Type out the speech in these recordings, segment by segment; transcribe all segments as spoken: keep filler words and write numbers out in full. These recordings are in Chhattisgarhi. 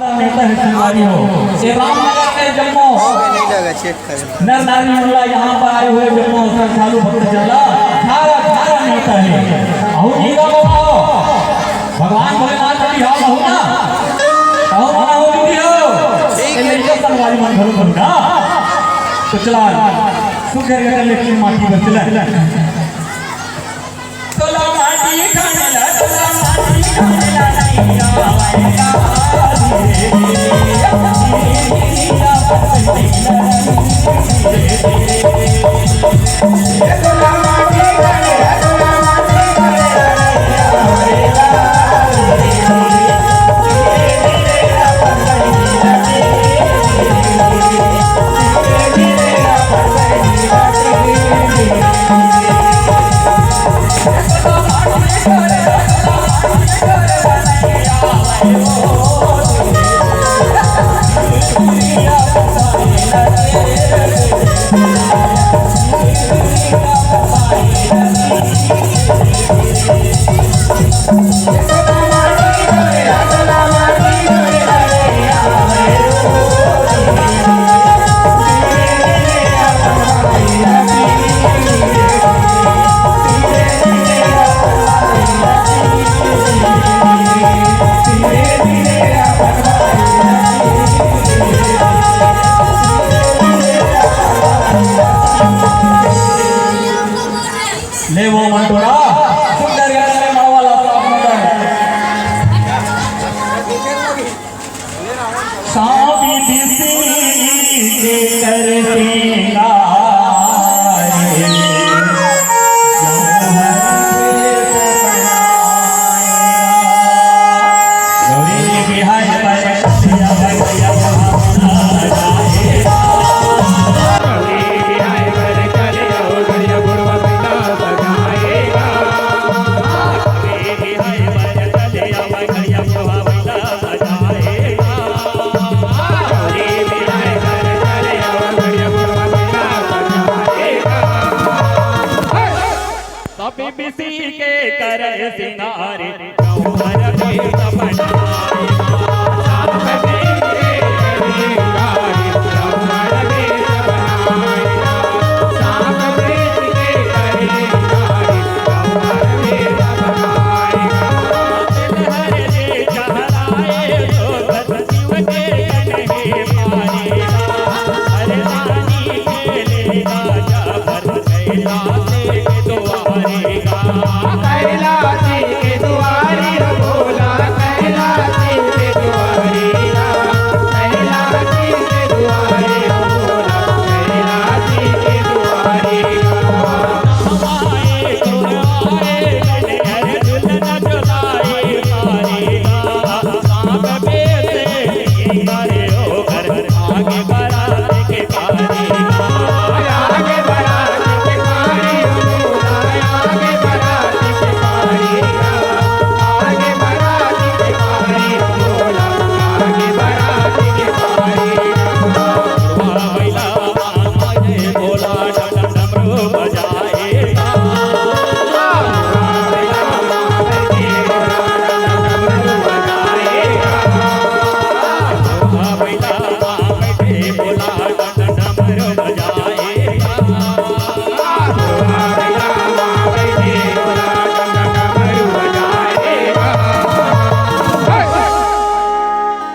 नेवता हे संगवारी हो। ये रामनगर के जम्मो नर नारी मन ला, यहाँ पर आए हुए जम्मो श्रद्धालु भक्तजन ला खारा खारा नेवता हे। अहू जी का बाबा हो, भगवान भोलेनाथ जी हाल हो ना, अहू मना हो दीदी हो। ये लइका संगवारी मन घलो घलो ना। तो चला, सुघर घर लेकिन माटी बचला। ले वो मंटोरा, सुंदर यार ले मड़वा ला साफ मंडल। सांप बिसी के कर सिंगार। गौरी बिहार पर सब बिसी के करे सिंगार, गौहर बेस बनाए।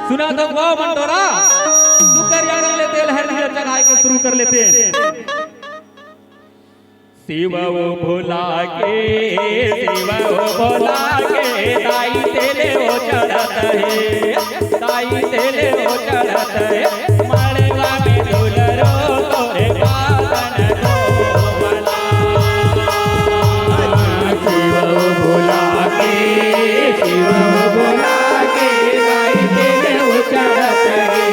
सुना तो वाह मंटोरा, सुकर यार ले तेल हर दिया चढ़ाए के शुरू कर लेते हैं। शिव ओ भोला के, शिव ओ भोला के, ताई तेले ओ चढ़त हे, ताई तेले ओ चढ़त हे, मड़वा में दुलरो तोरे पावन को भला। शिव ओ भोला के, शिव ओ भोला के, ताई तेले ओ चढ़त हे।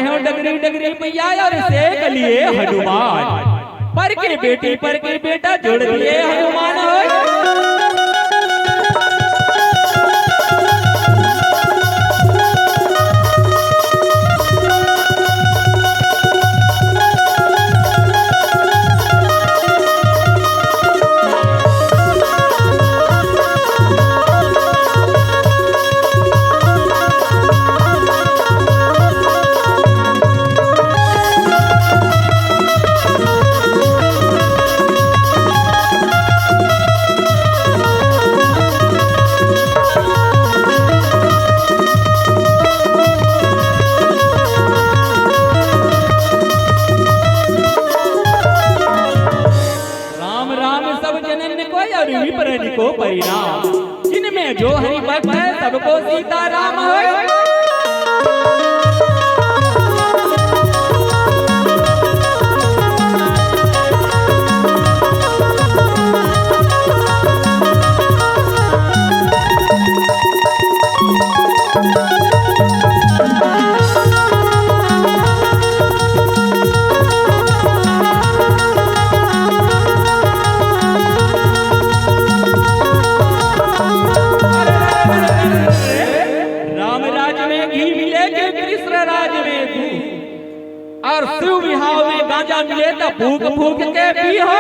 हो डगरी डगरी मैया और सेक लिए हनुमान। पर के बेटी पर के बेटा जोड़ दिए हनुमान हो। राम राम सब जनन को और विप्रन को परिणाम। जिनमें जो हरि भक्त है, सबको सीताराम होय। राम राज में घी मिले के कृष्ण राज में दूध, और शिव विहाव में गांजा मिले तो फूक फूक के पी हो।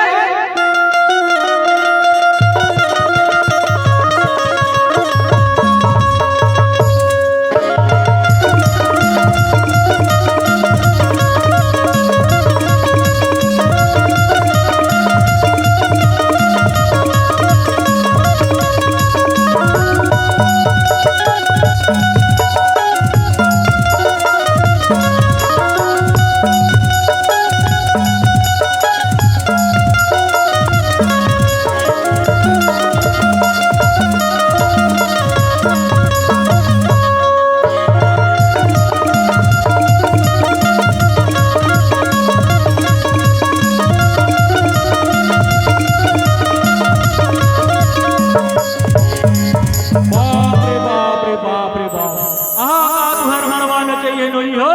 बाप रे बाप रे बाप रे बाप। आहा, आहा, तुहर हड़वा नचइए नोई हो।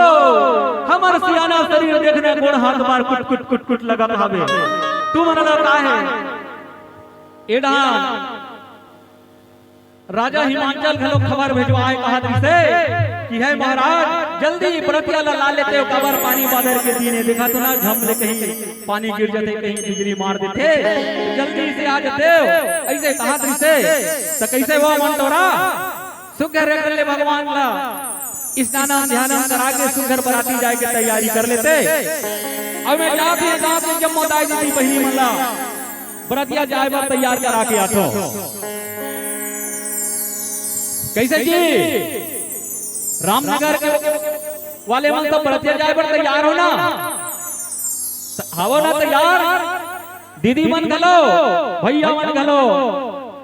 हमर सियाना शरीर देखने गोड़ हाथ मार कुट कुट कुट कुट लगत हवे। तुमन ला का हे? एडा राजा हिमांचल घलो खबर भेजवाए कहत रिसे कि हे महाराज, जल्दी बरतिया ला ला लेते हो, काबर पानी बादर के दिन हे, देखा तो ना, झम ले कहीं पानी गिर जाते, कहीं बिजली मार देते, जल्दी से आ जाते हो, ऐसे कहत रिसे। त कैसे वो मन तोरा सुग्घर रख ले भगवान ला स्नानम ध्यानम करा के सुग्घर बराती जाए के तैयारी कर लेते। अब मैं जात हे, जात हे जम्मो दाई दीदी बहिनी मन ला बरतिया जाए बर तैयार करा के आथो। कैसे जी? रामनगर के वाले मन सब बरतिया जाए बर तैयार हो ना? हवो ना तैयार? दीदी मन घलो, भैया मन घलो,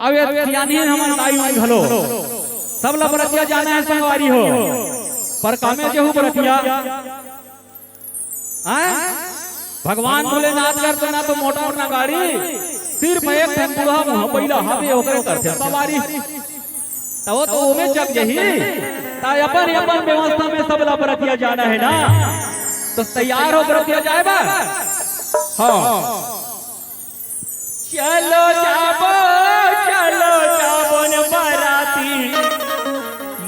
अउ ये सियानी हमन दाई मन घलो, सब ला बरतिया जाना हे संगवारी हो। पर कामे जेहू बरतिया, हैं? भगवान भोलेनाथ कर तो ना तो मोटर ना गाड़ी, सिर्फ एक ठन बूढ़ा मुंह बइला हाथे ओकरे करथे सवारी। त वो तो ओमे चक जही। त अपन अपन व्यवस्था में सब ला बरतिया जाना हे ना, तो तैयार हो बरतिया जाए बर। हाँ। चलो जाबो, चलो जाबो न बराती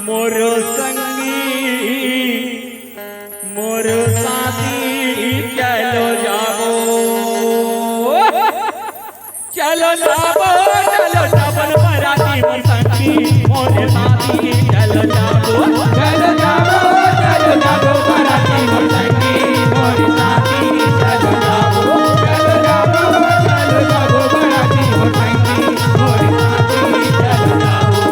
मोर संगी, मोर साथी, चलो जाबो। चलो जाबो, चलो जाबो न बराती मोर संगी, मोर साथी, चलो जाबो। चलो जाबो, चलो जाबो बराती मोर संगी, मोर साथी, चलो जाबो। चलो जाबो, चलो जाबो बराती मोर संगी, मोर साथी, चलो जाबो।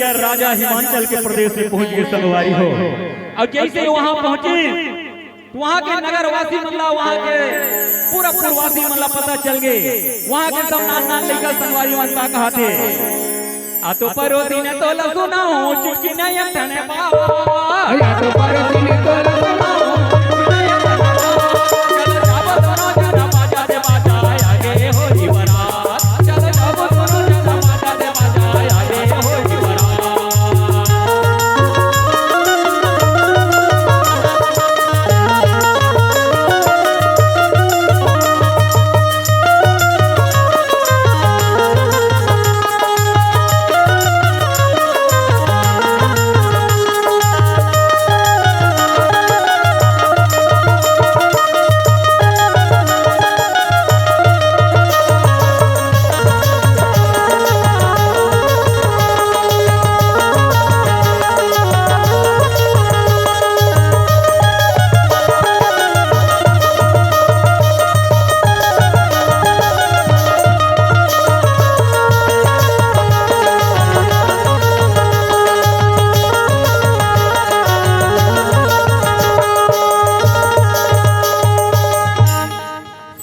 राजा हिमांचल के प्रदेश में पहुंच गे संगवारी हो। अउ जइसे वहां पहुंचे, त वहां के नगरवासी मन ला, वहां के पूरा पुरवासी मन ला पता चल गे। वहां के सब नान नान लइका संगवारी मन का कहत हे, "आ तो परोसी ने तोला सुनाहूं, चुटकी नइ एक ठने बाबा।" या तो परोसी ने तोला सुनाहूं, चुटकी नइ एक ठने बाबा। चलो जाबो दोनों झन बाजा दे बाजा, आगे होही बरात। चलो जाबो दोनों झन बाजा दे बाजा, आगे होही बरात।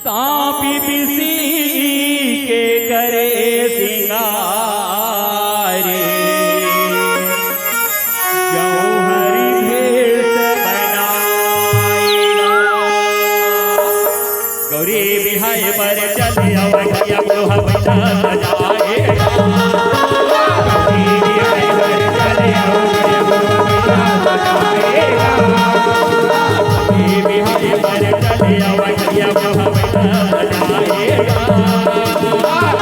सांपी पीसी के करे सिंगारी, जौहरी भेष बनाएगा। गौरी बिहाय बर चले अवधिया, मोह बना सजाएगा। गौरी बिहाय बर चले अवधिया, मोह बना सजाएगा। गौरी बिहाय बर चले अवधिया, मोह बना सजाएगा।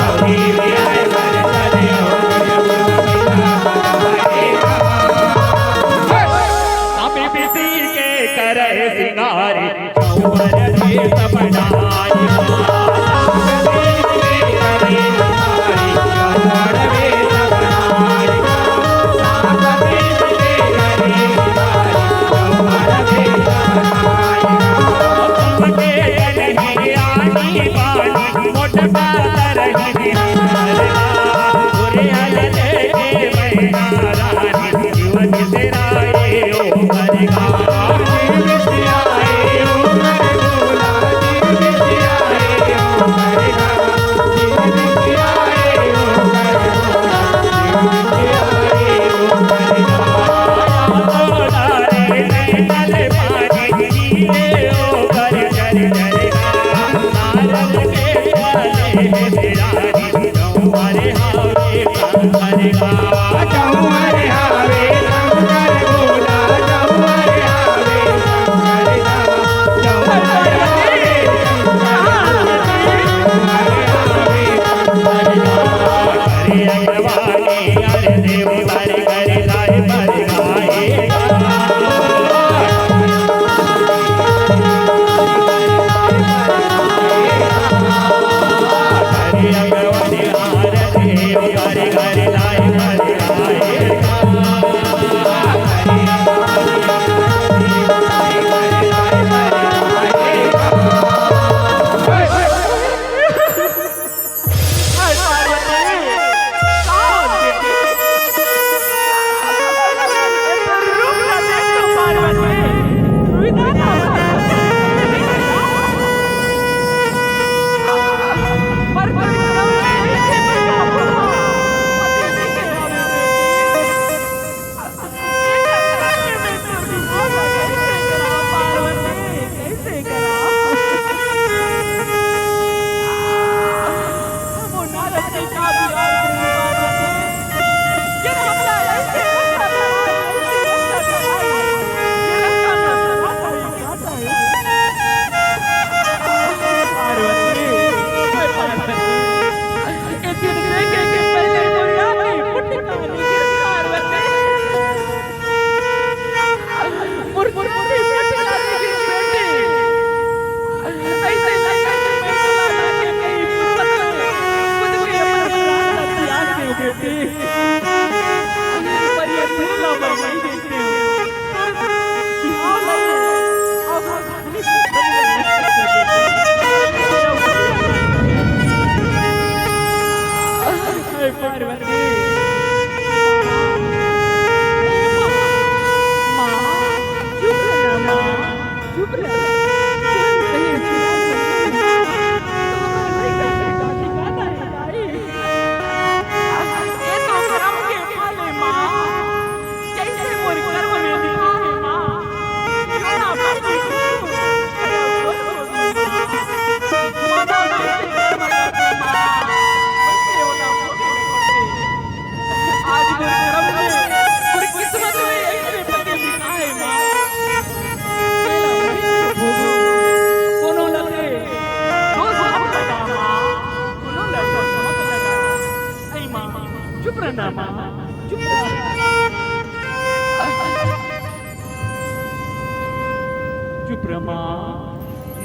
गौरी बिहाय बर चले अवधिया, मोह बना सजाएगा। अभी बिसी के करे सिंगारी,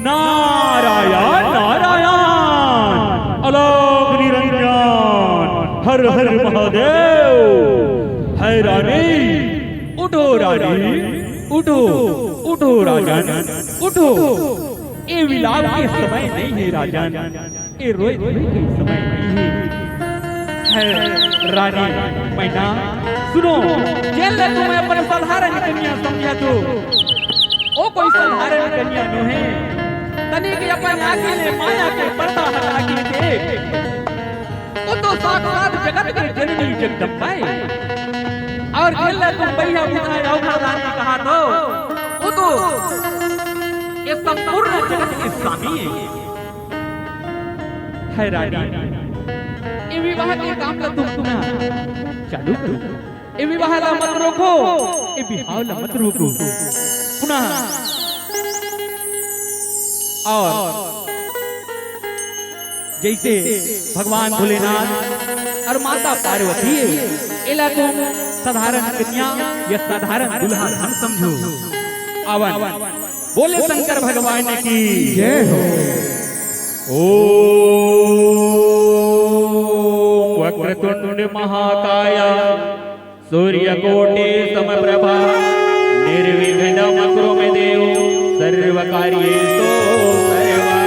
नारायण, नारायण, अलख निरंजन, हर हर महादेव। हे रानी, उठो रानी, उठो, उठो राजन, उठो। ए विलाप के समय नहीं है राजन, ए रोए धोए के समय नहीं है। हे रानी मैना, सुनो, जेन ला तुम अपन साधारण कन्या समझत हो, ओ कोई साधारण कन्या नोहे। तनिक अपन आँखी ले माया के पर्दा हटा के देख, ओ तो साक्षात जगत के जननी जगदम्बा ए। अउ जेन ला तुम बइहा बुधाय अवघड़ रानी कहत हो, ओ तो ए संपूर्ण जगत के स्वामी ए। हे रानी, ए विवाह के काम ला तुम पुनः चालू करो। ए विवाह ला मत रोको, ए बिहाव ला मत रोको। पुनः अउ जइसे भगवान भोलेनाथ अउ माता पार्वती ए, एला तुम साधारण कन्या या साधारण दूल्हा झन समझो। आवन, बोले शंकर भगवान की जय हो। ओम वक्रतुंड महाकाय सूर्यकोटि समप्रभ निर्विघ्नं कुरु मे देव सर्वकार्येषु सर्वदा।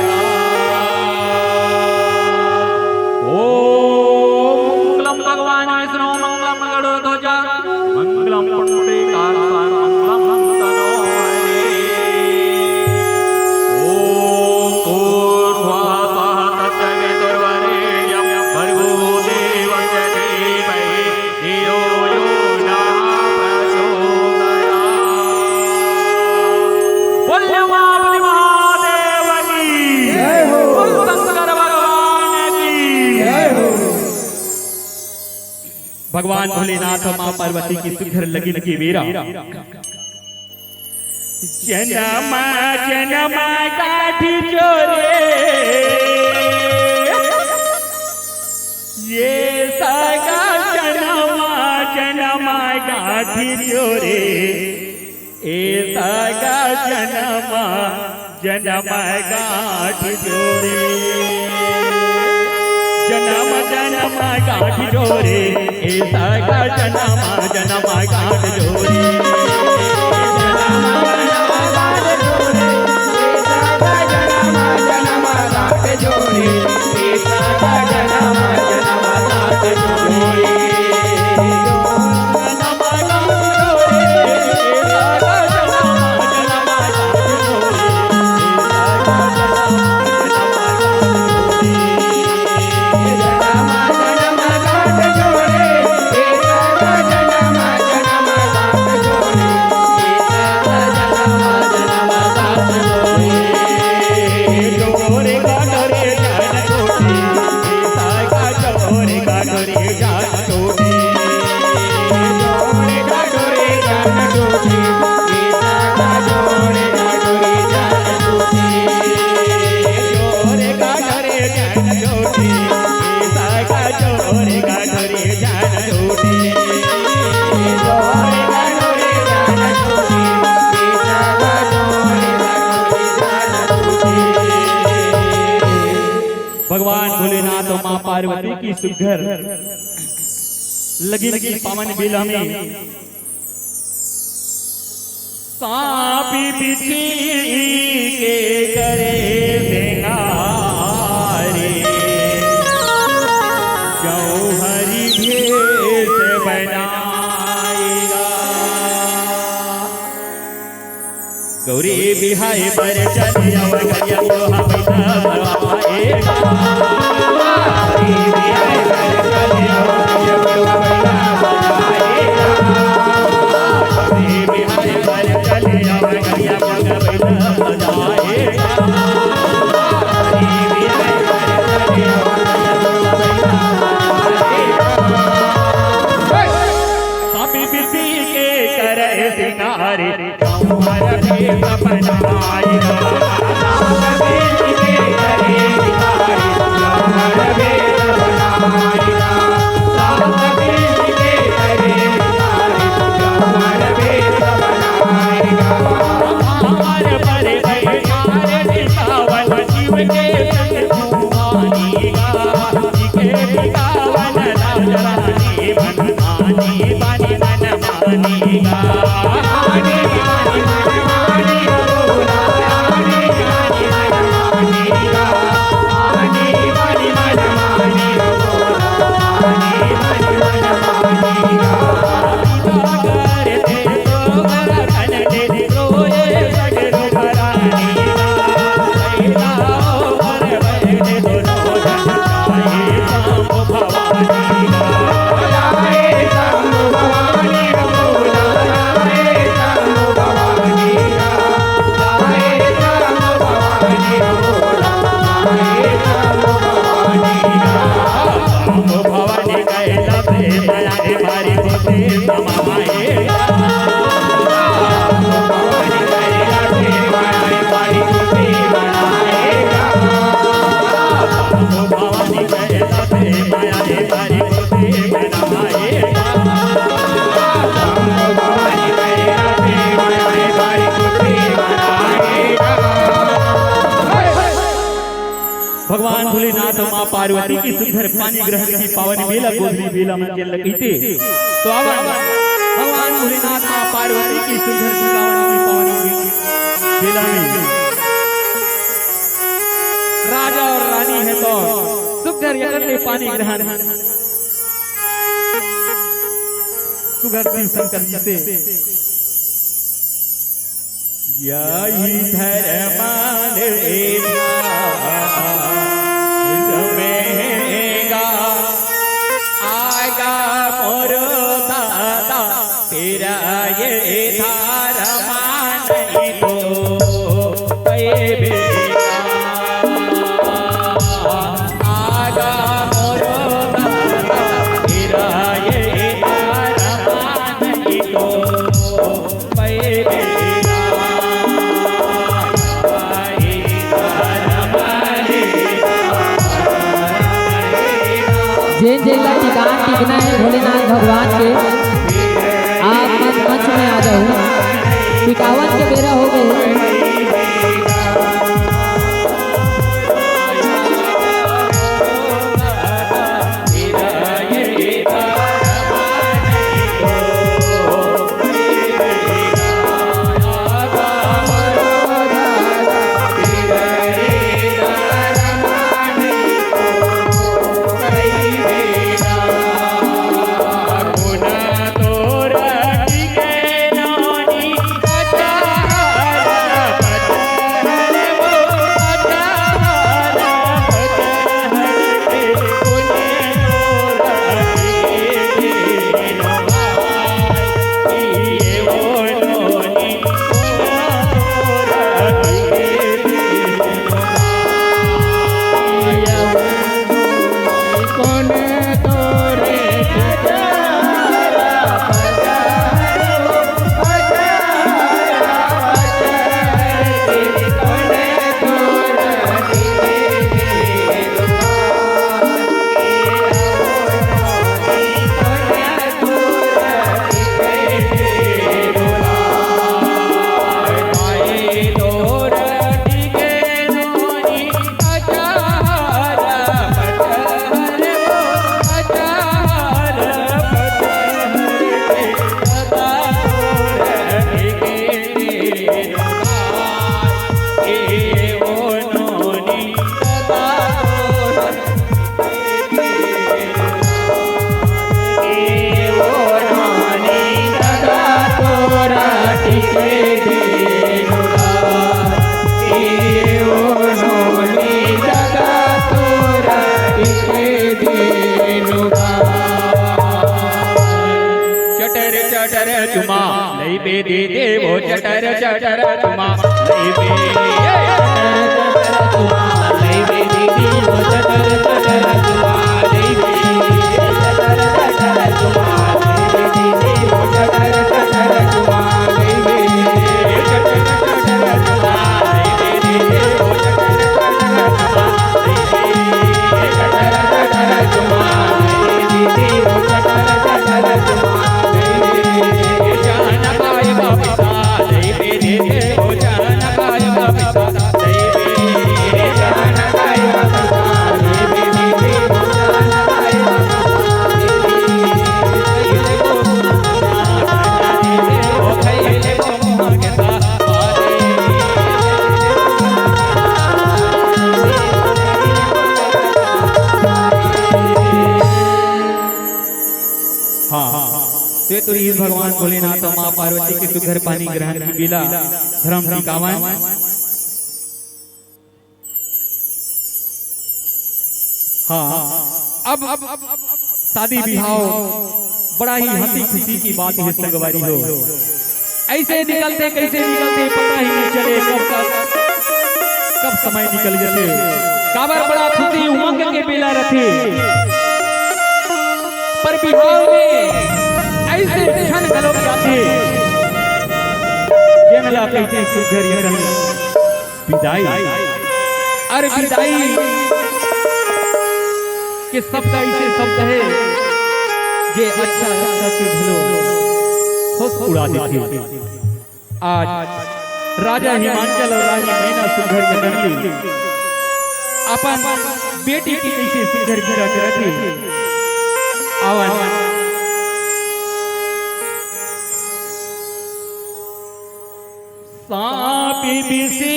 ओम मंगलम भगवान विष्णु मंगलम गरुड़ध्वज मंगलम पुंडरीकाक्ष मंगलम तनोहरे। ओम भूर्भुवः स्वः तत्सवितुर्वरेण्यं भर्गो देवस्य धीमहि धियो यो नः प्रचोदयात्। बोल उमापति महादेव की जय हो। बोल शंकर भगवान की जय हो। भगवान भोलेनाथ अउ माँ पार्वती के सुघर लगिन के बेरा। जनम जनम गांठ जोरे, ए सगा जनम जनम गांठ जोरे, ए सगा जनम जनम गांठ जोरे। जनम जनम गांठ जोरे, ए सगा जनम जनम गांठ जोरे। जनम जनम गांठ जोरे, ए सगा जनम जनम गांठ जोरे, ए सगा जनम जनम गांठ जोरे। भगवान भोलेनाथ अउ माँ पार्वती के सुघर लगिन के पावन बेला में सांप बिच्छी के करे सिंगारे, जौहरी भेष बनाएगा। गौरी बिहाय बर चल अवगया तो हम सब आएगा। गौरी बिहाय बर चल अवगया तो हम सब आएगा। गौरी बिहाय बर चल अवगया तो हम सब आएगा। गौरी बिहाय बर चल अवगया तो हम सब आएगा। स्वामी विधि के करे सिंगारे, जौहर भेष बनाएगा। भगवान भोलेनाथ अउ माँ पार्वती के सुघर पानी ग्रहण के पावन बेला गोधरी बेला मन के लगथे। तो आवा, भगवान भोलेनाथ माँ पार्वती के सुघर पावन के पावन बेला में राजा अउ रानी हे तो सुघर यकन ले पानी ग्रहण सुघर शिव शंकर जी से। यही धर्म लेना रहेगा, आगा मोर दादा, तेरा ये धर्म नहीं तो पैबेगा। आगा मोर दादा, तेरा ये धर्म नहीं तो जेन जेन ला टिकान टिकना हे भोलेनाथ भगवान के, आप मन मंच में आ जाहू। टिकावन के बेरा हो गए। चटर चटर चुमा लइबे दे देवो, चटर चटर चुमा लइबे। चटर चटर चुमा लइबे दे देवो, चटर चटर चुमा लइबे। चटर चटर चुमा लइबे दे देवो, चटर चटर चुमा लइबे। चटर चटर चुमा लइबे दे देवो, चटर चटर चुमा लइबे। चटर चटर चुमा लइबे दे देवो, चटर चटर चुमा लइबे। जान पाए वापिस आ लइबे दे देवो, जान पाए वापिस तो इस भगवान भोलेनाथ और माँ पार्वती के सुघर पानी ग्रहण की बेला धर्म सिखावन। हाँ, अब, अब शादी बिहाव बड़ा ही हंसी खुशी की बात हे संगवारी हो। ऐसे निकलथे, कैसे निकलथे, पता ही नहीं चले, कब, कब, कब समय निकल जथे। काबर बड़ा खुशी उमंग के बेला रथे, पर बिहाव में ऐसे क्षण घलो आथे, जेन ला कहिथे सुघर यकन बिदाई। अरे बिदाई के शब्द ऐसे शब्द हे, जे अच्छा, अच्छा के घलो होश उड़ा देथे। आज राजा हिमांचल और रानी मैना सुघर के नंदी अपन बेटी की कैसे सुघर गिरा के रखी। आवन। सांप बिसी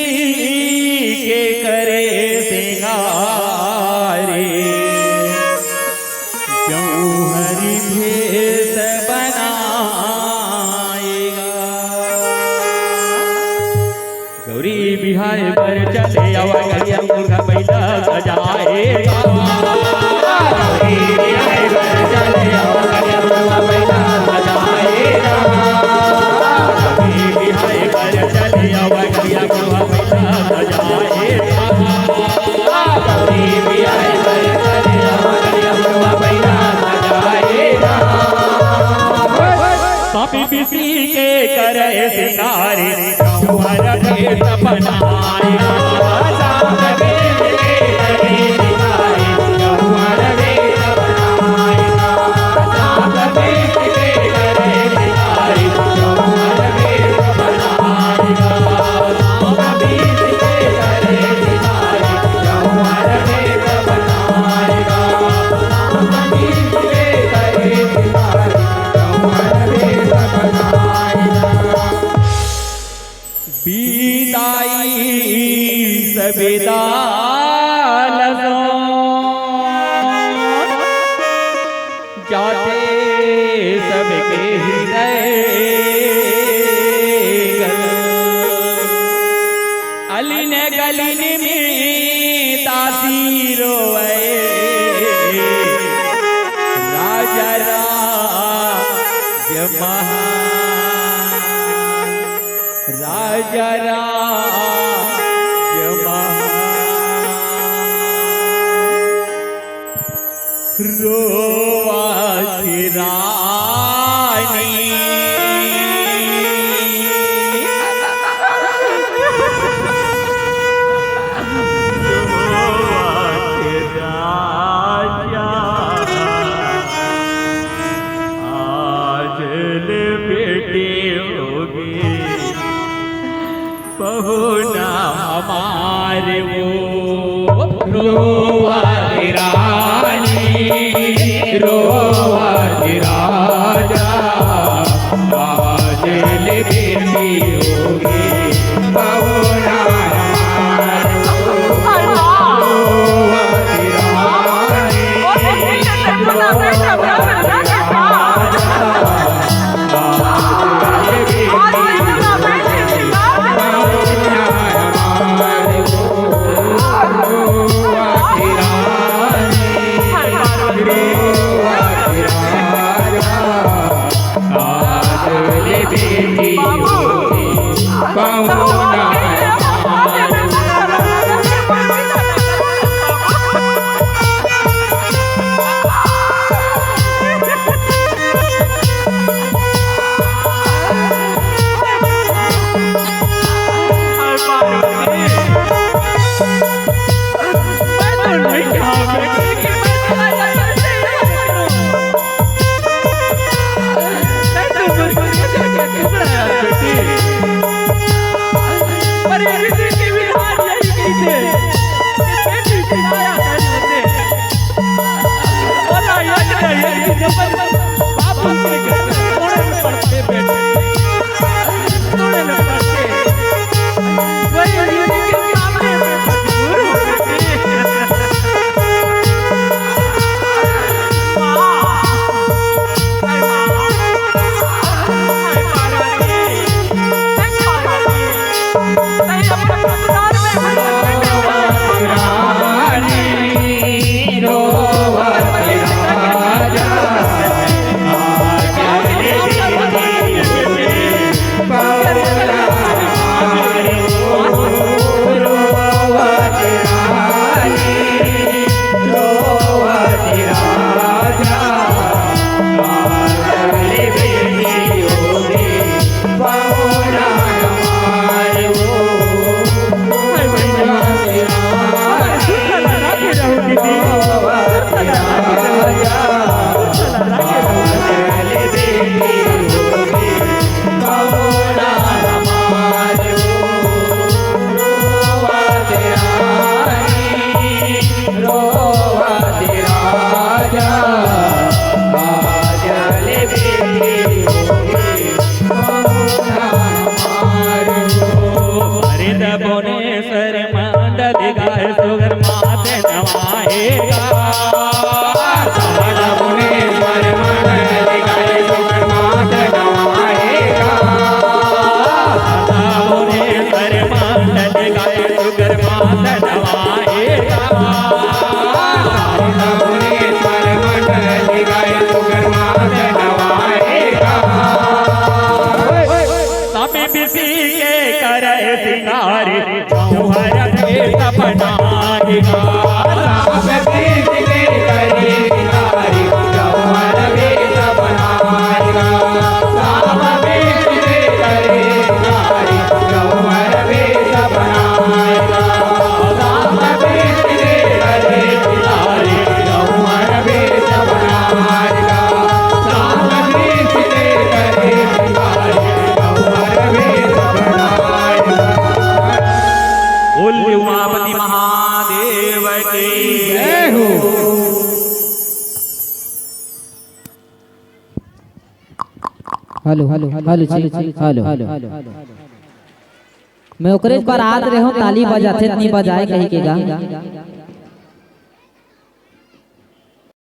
के करे सिंगारे, जौहरी भेष बनाएगा। गौरी बिहाय बर चले आवा, करिया मुर्गा पैदा सजाएगा। गौरी बिहाय बर चले आवा, करिया मुर्गा पैदा सजाएगा। गौरी बिहाय बर चले आवा, करिया मुर्गा पैदा सजाएगा। गौरी बिहाय बर चले आवा, करिया मुर्गा पैदा सजाएगा। सांप बिसी के करे सिंगारे, जौहर भेष बनाएगा। सांप बिसी के करे सिंगारे, जौहर भेष बनाएगा। सांप बिसी के करे सिंगारे, जौहर भेष बनाएगा। सांप बिसी के करे सिंगारे, जौहर भेष बनाएगा। सांप बिसी के करे सिंगारे, जौहर भेष बनाएगा। बिदाई सबेदा लसो जाथे सबके हृदय गल। अलिन गलिन में दासी रोवे, राजा राज महा राजा राज महा रोवा की रानी। रोवा की राजा। आज ले बेटी होगी पहुना हमारे वो। रोवा रे रानी, रोवा रे राजा, आज ले बेटी होगी पहुना हमारे वो। रोवा रे रानी, तब बिसी के करे सिंगारी, जौहर भेष बनाएगा। बोल उमापति महादेव की जय हो। Hello, hello, hello, hello, hello. मैं ओकरे बर आत रहे हूँ, ताली बजाथे त नहीं बजाए कही के गा।